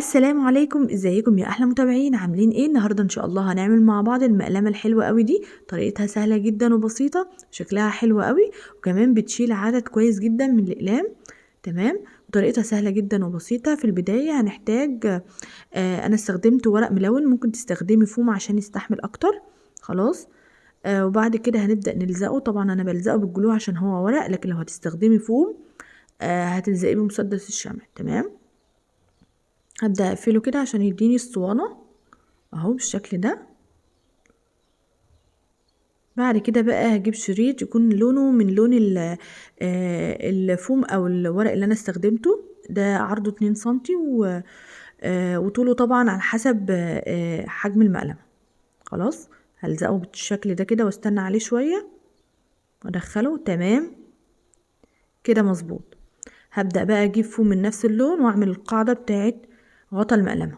السلام عليكم، ازيكم يا احلى متابعين؟ عاملين ايه النهارده؟ ان شاء الله هنعمل مع بعض المقلمه الحلوة قوي دي. طريقتها سهلة جدا وبسيطة، شكلها حلو قوي، وكمان بتشيل عدد كويس جدا من الاقلام. تمام، وطريقتها سهلة جدا وبسيطة. في البداية هنحتاج انا استخدمت ورق ملون، ممكن تستخدمي فوم عشان يستحمل اكتر. خلاص، وبعد كده هنبدا نلزقه. طبعا انا بلزقه بالجلو عشان هو ورق، لكن لو هتستخدمي فوم هتلزقيه بمسدس الشمع. تمام، هبدأ اقفله كده عشان يديني اسطوانة اهو بالشكل ده. بعد كده بقى هجيب شريط يكون لونه من لون الفوم او الورق اللي انا استخدمته ده، عرضه 2 سنتي وطوله طبعا على حسب حجم المقلمة. خلاص، هلزقه بالشكل ده كده واستنى عليه شوية وادخله. تمام كده مظبوط. هبدأ بقى اجيب فوم من نفس اللون واعمل القاعدة بتاعت غطا المقلمة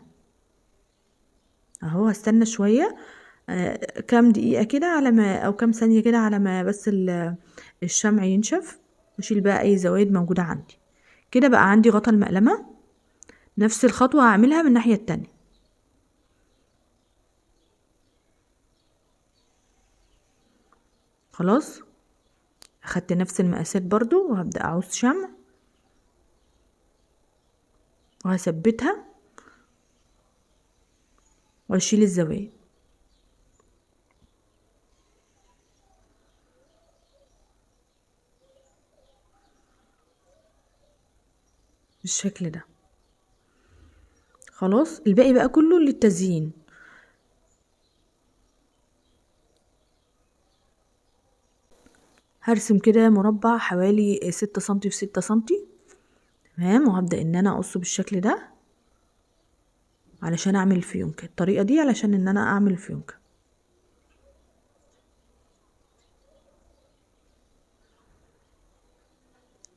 اهو. هستنى شوية، كام دقيقة كده على ما، او كام ثانية كده على ما بس الشمع ينشف، واشيل بقى اي زوايد موجودة عندي. كده بقى عندي غطا المقلمة. نفس الخطوة هعملها من الناحية التانية. خلاص، اخدت نفس المقاسات برضو، وهبدأ اعوز شمع وهثبتها واشيل الزوايد. بالشكل ده. خلاص، الباقي بقى كله للتزيين. هرسم كده مربع حوالي 6 سنتي في 6 سنتي. تمام، وهبدأ ان انا اقصه بالشكل ده علشان اعمل الفيونكة. الطريقة دي علشان ان انا اعمل الفيونكة.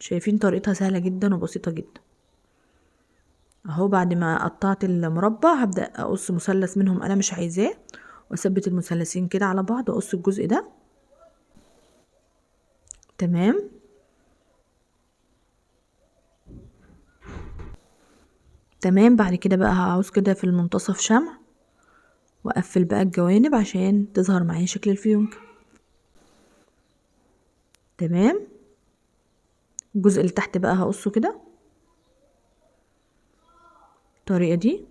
شايفين طريقتها سهلة جدا وبسيطة جدا اهو. بعد ما قطعت المربع هبدأ اقص مثلث منهم انا مش عايزاه، واثبت المثلثين كده على بعض واقص الجزء ده. تمام تمام. بعد كده بقى هعوز كده في المنتصف شمع، واقفل بقى الجوانب عشان تظهر معايا شكل الفيونكة. تمام، الجزء اللي تحت بقى هقصه كده الطريقة دي.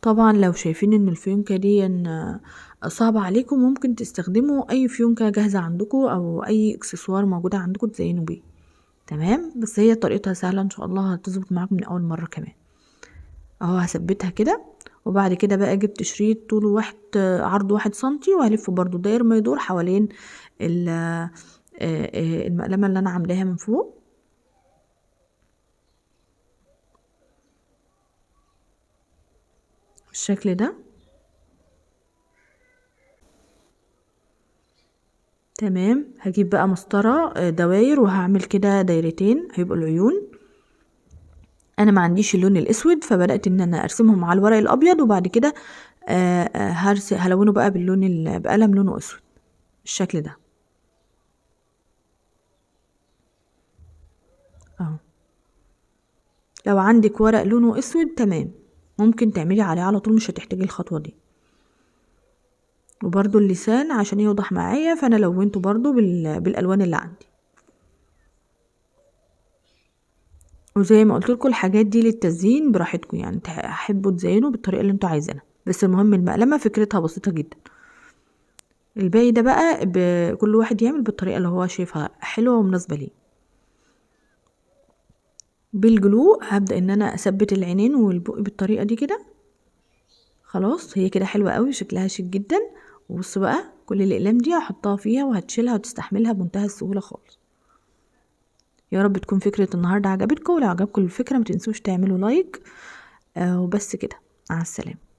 طبعا لو شايفين ان الفيونكة دي صعبة عليكم، ممكن تستخدموا اي فيونكة جاهزة عندكم او اي اكسسوار موجودة عندكم تزينوا بيه. تمام، بس هي طريقتها سهلة ان شاء الله، هتظبط معاكم من اول مرة كمان اهو. هثبتها كده، وبعد كده بقى جبت شريط طوله واحد، عرضه 1 سنتي، وهلفه برضو داير ما يدور حوالين المقلمة اللي انا عاملاها من فوق بالشكل ده. تمام، هجيب بقى مسطرة، دواير، وهعمل كده دايرتين هيبقوا العيون. انا ما عنديش اللون الاسود، فبدأت ان انا ارسمهم على الورق الابيض، وبعد كده، هلونه بقى باللون بقلم لونه اسود بالشكل ده اهو. لو عندك ورق لونه اسود تمام، ممكن تعملي عليه على طول، مش هتحتاجي الخطوة دي. وبرده اللسان عشان يوضح معايا، فانا لونته برده بالالوان اللي عندي. وزي ما قلت لكم الحاجات دي للتزيين براحتكم، تحبوا تزينوا بالطريقة اللي انتوا عايزينها، بس المهم المقلمه فكرتها بسيطة جدا. الباقي ده بقى كل واحد يعمل بالطريقة اللي هو شايفها حلوة ومناسبة ليه. بالجلو هبدا ان انا اثبت العينين والبق بالطريقة دي كده. خلاص، هي كده حلوة قوي، شكلها شيك جدا. وبصوا بقى كل الاقلام دي هحطها فيها وهتشيلها وتستحملها بمنتهى السهولة خالص. يا رب تكون فكرة النهارده عجبتكم، ولو عجبكم الفكرة ما تنسوش تعملوا لايك. وبس كده، مع السلامة.